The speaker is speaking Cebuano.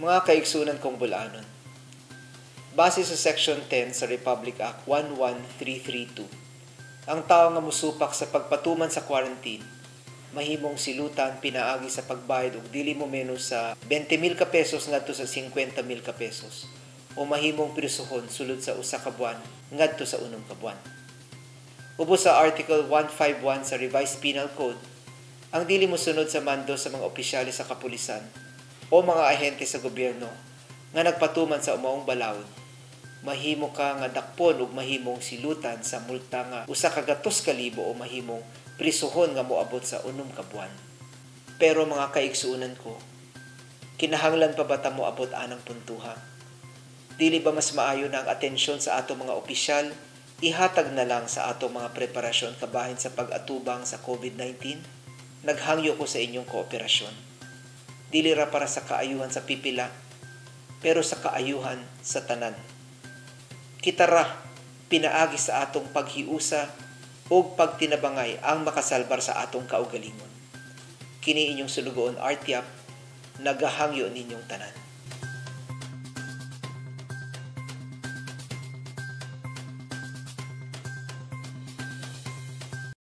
Mga kaigsunan kong bulanon, base sa Section 10 sa Republic Act 11332, ang tao nga musupak sa pagpatuman sa quarantine mahimong silutan pinaagi sa pagbayad og dili mo menos sa 20,000 ka pesos ngadto sa 50,000 ka pesos o mahimong prisuhon sulod sa 1 ka buwan ngadto sa 6 ka buwan. Ubos sa Article 151 sa Revised Penal Code, ang dili mosunod sa mando sa mga opisyales sa kapulisan o mga ahente sa gobyerno nga nagpatuman sa umaong balaod, mahimo ka nga dakpon ug mahimong silutan sa multa nga 100,000 o mahimong prisuhon nga moabot sa 6 ka buwan. Pero mga kaigsuonan ko, kinahanglan pa ba ta moabot anang puntuha? Dili ba mas maayo na ang atensyon sa ato mga opisyal ihatag na lang sa ato mga preparasyon kabahin sa pag-atubang sa COVID-19? Naghangyo ko sa inyong kooperasyon. Dili ra para sa kaayuhan sa pipila, pero sa kaayuhan sa tanan. Kita ra pinaagi sa atong paghiusa ug pagtinabangay ang makasalbar sa atong kaugalingon. Kini inyong sulugoon Art Yap, nagahangyo ninyong tanan.